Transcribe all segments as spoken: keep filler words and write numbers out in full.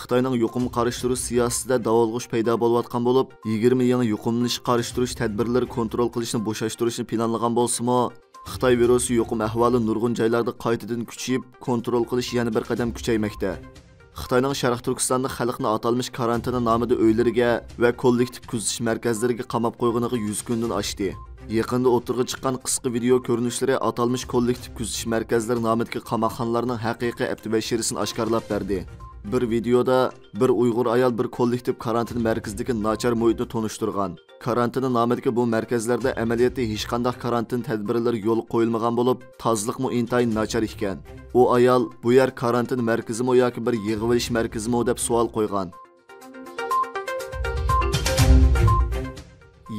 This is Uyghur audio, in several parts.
خىتاينىڭ يۇقۇمغا قارشى تۇرۇش سىياسىتىدە داۋالغۇش پەيدا بولۇۋاتقان بولۇپ، يىگىرمە يېڭى يۇقۇملىنىشقا قارشى تۇرۇش تەدبىرلىرى كونترول قىلىشنى بوشاشتۇرۇشنى پىلانلىغان بولسىمۇ، خىتاي ۋىرۇسى يۇقۇم ئەھۋالى نۇرغۇن جايلاردا قايتىدىن كۈچىيىپ، كونترول قىلىش يەنە بىر قەدەم كۈچەيمەكتە. خىتاينىڭ شەرقىي تۈركىستاندا خەلقنى ئاتالمىش كارانتىنا نامىدا ئۆيلىرىگە ۋە كوللېكتىپ كۆزىتىش مەركەزلىرىگە قاماپ قويغىنىغا يۈز كۈندىن ئاشتى. يېقىندا ئوتتۇرىغا چىققان قىسقا ۋىدېئو كۆرۈنۈشلىرى ئاتالمىش كوللېكتىپ كۆزىتىش مەركەزلىرى نامىدىكى قاماقخانىلارنىڭ ھەقىقىي ئەپتىبەشىرىسىنى ئاشكارىلاپ بەردى. بىر ۋىدېئودا بىر ئۇيغۇر ئايال بىر كوللېكتىپ كارانتىن مەركىزىدىكى ناچار مۇھىتنى تونۇشتۇرغان. كارانتىنا نامىدىكى بۇ مەركەزلەردە ئەمەلىيەتتە ھېچقانداق كارانتىن تەدبىرلىرى يولغا قويۇلمىغان بولۇپ، تازىلىقمۇ ئىنتايىن ناچار ئىكەن. ئۇ ئايال، «بۇ يەر كارانتىن مەركىزىمۇ ياكى بىر يىغىۋېلىش مەركىزىمۇ؟» دەپ سوئال قويغان.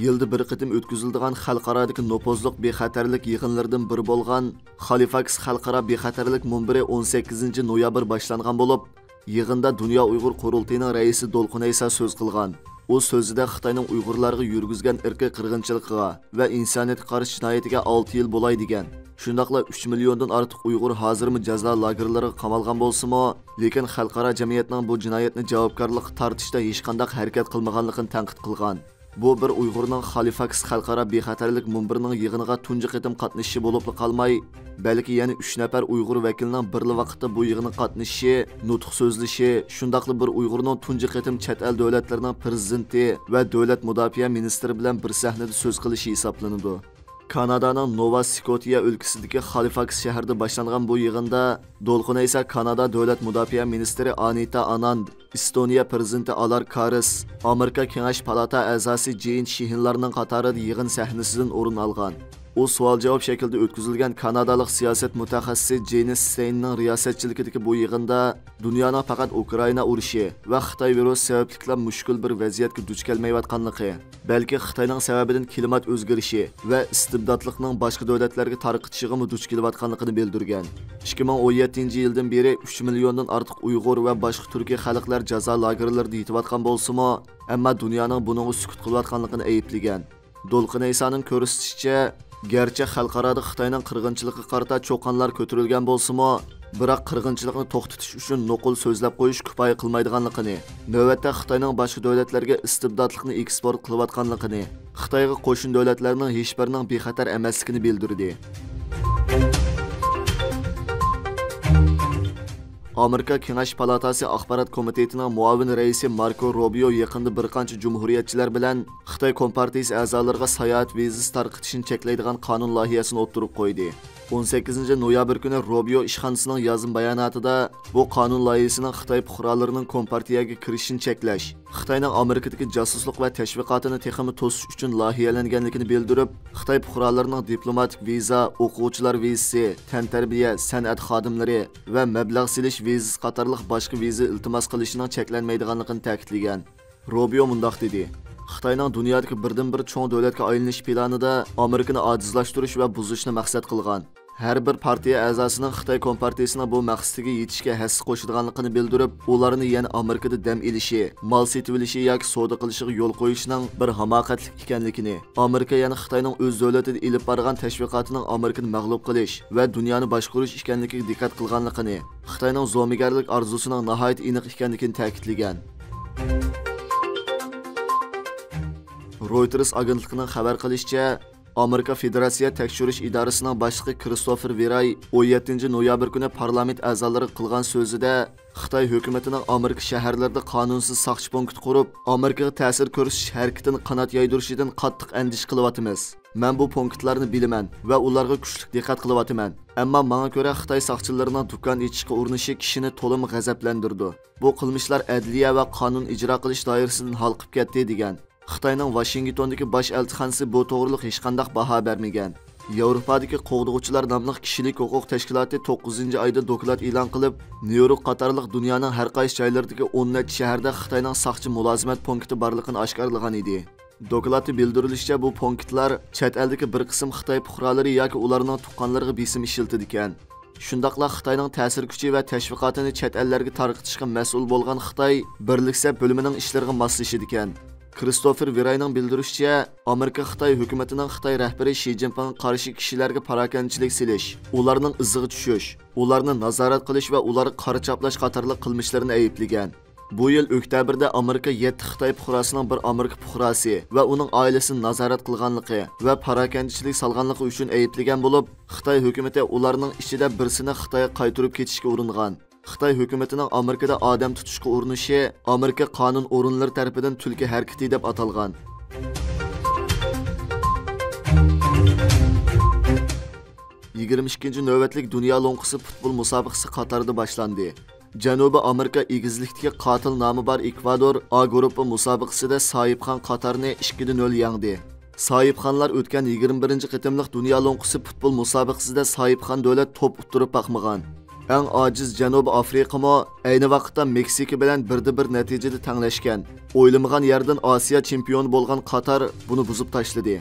يىلدا بىر قېتىم ئۆتكۈزۈلىدىغان خەلقئارادىكى نوپۇزلۇق بىخەتەرلىك يىغىنلىرىدىن بىرى بولغان خالىفاكس خەلقئارا بىخەتەرلىك مۇنبىرى ئون سەككىزىنچى نويابىر باشلانغان بولۇپ، يىغىندا دۇنيا ئۇيغۇر قۇرۇلتىيىنىڭ رەئىسى دولقۇن ئەيسا سۆز قىلغان. ئۇ سۆزىدە خىتاينىڭ ئۇيغۇرلارغا يۈرگۈزگەن ئىرقىي قىرغىنچىلىقىغا ۋە ئىنسانىيەتكە قارشى جىنايىتىگە ئالتە يىل بولاي دېگەن. شۇنداقلا ئۈچ مىليوندىن ئارتۇق ئۇيغۇر ھازىرمۇ جازا لاگېرلىرىغا قامالغان بولسىمۇ، لېكىن خەلقئارا جەمئىيەتنىڭ بۇ جىنايەتنى جاۋابكارلىققا تارتىشتا ھېچقانداق ھەرىكەت قىلمىغانلىقىنى تەنقىد قىلغان. بۇ بىر ئۇيغۇرنىڭ خالىفاكس خەلقئارا بىخەتەرلىك مۇنبىرىنىڭ يىغىنىغا تۇنجى قېتىم قاتنىشىشى بولۇپلا قالماي، بەلكى يەنە ئۈچ نەپەر ئۇيغۇر ۋەكىلىنىڭ بىرلا ۋاقىتتا بۇ يىغىنغا قاتنىشىشى، نۇتۇق سۆزلىشى، شۇنداقلا بىر ئۇيغۇرنىڭ تۇنجى قېتىم چەت ئەل دۆلەتلىرىنىڭ پىرېزىدېنتى ۋە دۆلەت مۇداپىئە مىنىستىرى بىلەن بىر سەھنىدە سۆز قىلىشى ھېسابلىنىدۇ. كانادانىڭ نوۋا سكوتىيە ئۆلكىسىدىكى خالىفاكس شەھىرىدە باشلانغان بۇ يىغىندا دولقۇن ئەيسا كانادا دۆلەت مۇداپىئە مىنىستىرى ئانىتا ئاناند، ئېستونىيە پىرېزىدېنتى ئالار كارىس، ئامېرىكا كېڭەش پالاتا ئەزاسى جېين شېھىنلارنىڭ قاتارىدا يىغىن سەھنىسىدىن ئورۇن ئالغان. ئۇ سوئال-جاۋاب شەكلىدە ئۆتكۈزۈلگەن كانادالىق سىياسەت مۇتەخەسسىسى جېنىس ستېيننىڭ رىياسەتچىلىكىدىكى بۇ يىغىندا دۇنيانىڭ پەقەت ئۇكرائىنا ئۇرۇشى ۋە خىتاي ۋىرۇسى سەۋەبلىكلا مۈشكۈل بىر ۋەزىيەتكە دۇچ كەلمەيۋاتقانلىقى، بەلكى خىتاينىڭ سەۋەبىدىن كىلىمات ئۆزگىرىشى ۋە ئىستىبداتلىقنىڭ باشقا دۆلەتلەرگە تارقىتىشىغىمۇ دۇچ كېلىۋاتقانلىقىنى بىلدۈرگەن. ئىككى مىڭ ئون يەتتىنچى يىلدىن بېرى ئۈچ مىليوندىن ئارتۇق ئۇيغۇر ۋە باشقا تۈركىي خەلقلەر جازا لاگېرلىرىدا يېتىۋاتقان بولسىمۇ، ئەمما دۇنيانىڭ بۇنىڭغا سۈكۈت قىلىۋاتقانلىقىنى ئەيىبلىگەن. دولقۇن ئەيسانىڭ كۆرسىتىشىچە، گەرچە خەلقئارادا خىتاينىڭ قىرغىنچىلىقىغا قارىتا چۇقانلار كۆتۈرۈلگەن بولسىمۇ، بىراق قىرغىنچىلىقنى توختىتىش ئۈچۈن نوقۇل سۆزلەپ قويۇش كۇپايە قىلمايدىغانلىقىنى، نۆۋەتتە خىتاينىڭ باشقا دۆلەتلەرگە ئىستىبداتلىقنى ئېكسپورت قىلىۋاتقانلىقىنى، خىتايغا قوشنا دۆلەتلەرنىڭ ھېچبىرىنىڭ بىخەتەر ئەمەسلىكىنى بىلدۈردى. ئامېرىكا كېڭەش پالاتاسى ئاخبارات كومىتېتىنىڭ مۇئاۋىن رەئىسى ماركو روبىيو يېقىندا بىر قانچە جۇمھۇرىيەتچىلەر بىلەن خىتاي كومپارتىيىسى ئەزالىرىغا ساياھەت ۋىزىسى تارقىتىشنى چەكلەيدىغان قانۇن لايىھەسىنى ئوتتۇرىغا قويدى. ئون سەككىزىنچى نويابىر كۈنى روبىيو ئىشخانىسىنىڭ يازما باياناتىدا، بۇ قانۇن لايىھىسىنىڭ خىتاي پۇقرالىرىنىڭ كومپارتىيەگە كىرىشىنى چەكلەش، خىتاينىڭ ئامېرىكىدىكى جاسۇسلۇق ۋە تەشۋىقاتىنى تېخىمۇ توسۇش ئۈچۈن لايىھەلەنگەنلىكىنى بىلدۈرۈپ، خىتاي پۇقرالىرىنىڭ دىپلوماتىك ۋىزا، ئوقۇغۇچىلار ۋىزىسى، تەنتەربىيە، سەنئەت خادىملىرى ۋە مەبلەغ سېلىش ۋىزىسى قاتارلىق باشقا ۋىزا ئىلتىماس قىلىشىنىڭ چەكلەنمەيدىغانلىقىنى تەكىتلىگەن. روبىيو مۇنداق دېدى، خىتاينىڭ دۇنيادىكى بىردىنبىر چوڭ دۆلەتكە ئايلىنىش پىلانىدا ئامېرىكىنى ئاجىزلاشتۇرۇش ۋە بۇزۇشنى مەقسەت قىلغان. ھەر بىر پارتىيە ئەزاسىنىڭ خىتاي كومپارتىيىسىنىڭ بۇ مەقسىتىگە يېتىشكە ھەسسە قوشىدىغانلىقىنى بىلدۈرۈپ، ئۇلارنى يەنە ئامېرىكىدا دەم ئېلىشى، مال سېتىۋېلىشى ياكى سودا قىلىشىغا يول قويۇشنىڭ بىر ھاماقەتلىك ئىكەنلىكىنى، ئامېرىكا يەنە خىتاينىڭ ئۆز دۆلىتىدا ئېلىپ بارغان تەشۋىقاتىنىڭ ئامېرىكىنى مەغلۇپ قىلىش ۋە دۇنيانى باشقۇرۇش ئىكەنلىكىگە دىققەت قىلغانلىقىنى، خىتاينىڭ زومىگەرلىك ئارزۇسىنىڭ ناھايىتى ئېنىق ئىكەنلىكىنى تەكىتلىگەن. رويتېرس ئاگېنتلىقىنىڭ خەۋەر قىلىشىچە، ئامېرىكا فېدېراتسىيە تەكشۈرۈش ئىدارىسىنىڭ باشلىقى كىرىستوفېر ۋىراي ئون يەتتىنچى نويابىر كۈنى پارلامېنت ئەزالىرىغا قىلغان سۆزىدە، خىتاي ھۆكۈمىتىنىڭ ئامېرىكا شەھەرلىرىدە قانۇنسىز ساقچى پونكىت قۇرۇپ، ئامېرىكىغا تەسىر كۆرسىتىش ھەرىكىتىنى قانات يايدۇرۇشىدىن قاتتىق ئەندىشە قىلىۋاتىمىز. مەن بۇ پونكىتلارنى بىلىمەن ۋە ئۇلارغا كۈچلۈك دىققەت قىلىۋاتىمەن. ئەمما ماڭا كۆرە، خىتاي ساقچىلىرىنىڭ دۇكان ئېچىشقا ئۇرۇنۇشى كىشىنى تولىمۇ غەزەپلەندۈرىدۇ. بۇ قىلمىشلار ئەدلىيە ۋە قانۇن ئىجرا قىلىش دائىرىسىدىن ھالقىپ كەتتى، دېگەن. خىتاينىڭ ۋاشىنگتوندىكى باش ئەلچىخانىسى بۇ توغرىلىق ھېچقانداق باھا بەرمىگەن. ياۋروپادىكى قوغدىغۇچىلار ناملىق كىشىلىك ھوقۇق تەشكىلاتى توققۇزىنچى ئايدا دوكلات ئېلان قىلىپ، نيۇ يورك قاتارلىق دۇنيانىڭ ھەر قايسى جايلىرىدىكى ئون نەچچە شەھەردە خىتاينىڭ ساقچى مۇلازىمەت پونكىتى بارلىقىنى ئاشكارىلىغان ئىدى. دوكلاتتا بىلدۈرۈلۈشىچە، بۇ پونكىتلار چەت ئەلدىكى بىر قىسىم خىتاي پۇقرالىرى ياكى ئۇلارنىڭ تۇغقانلىرىغا بېسىم ئىشلىتىدىكەن. شۇنداقلا خىتاينىڭ تەسىر كۈچى ۋە تەشۋىقاتىنى چەت ئەللەرگە تارقىتىشقا مەسئۇل بولغان خىتاي بىرلىك سەپ بۆلۈمىنىڭ ئىشلىرىغا ماسلىشىدىكەن. كرىستوفېر ۋىراينىڭ بىلدۈرۈشىچە، ئامېرىكا خىتاي ھۆكۈمىتىنىڭ خىتاي رەھبىرى شى جىنپىڭغا قارشى كىشىلەرگە پاراكەندىچىلىك سېلىش، ئۇلارنىڭ ئىزىغا چۈشۈش، ئۇلارنى نازارەت قىلىش ۋە ئۇلارغا قارا چاپلاش قاتارلىق قىلمىشلىرىنى ئەيىبلىگەن. بۇ يىل ئۆكتەبىردە ئامېرىكا يەتتە خىتاي پۇقراسىنىڭ بىر ئامېرىكا پۇقراسى ۋە ئۇنىڭ ئائىلىسىنى نازارەت قىلغانلىقى ۋە پاراكەندىچىلىك سالغانلىقى ئۈچۈن ئەيىبلىگەن بولۇپ، خىتاي ھۆكۈمىتى ئۇلارنىڭ ئىچىدە بىرسىنى خىتايغا قايتۇرۇپ كېتىشكە ئۇرۇنغان. خىتاي ھۆكۈمىتىنىڭ ئامېرىكىدا ئادەم تۇتۇشقا ئۇرۇنۇشى ئامېرىكا قانۇن ئورۇنلىرى تەرىپىدىن تۈلكە ھەرىكىتى دەپ ئاتالغان. يىگىرمە ئىككىنچى نۆۋەتلىك دۇنيا لوڭقىسى پۇتبول مۇسابىقىسى قاتاردا باشلاندى. جەنۇبىي ئامېرىكا ئېگىزلىكتىكى قاتىل نامى بار ئېكۋادور ئا گۇرۇپپا مۇسابىقىسىدە ساھىبخان قاتارنى ئىككىدە نۆل يەڭدى. ساھىبخانلار ئۆتكەن يىگىرمە بىرىنچى قېتىملىق دۇنيا لوڭقىسى پۇتبول مۇسابىقىسىدە ساھىبخان دۆلەت توپ ئۇتتۇرۇپ باقمىغان. ئەڭ ئاجىز جەنۇبىي ئافرىقىمۇ ئەينى ۋاقىتتا مېكسىكا بىلەن بىردە بىر نەتىجىدە تەڭلەشكەن. ئويلىمىغان يەردىن ئاسىيا چېمپىيونى بولغان قاتار بۇنى بۇزۇپ تاشلىدى.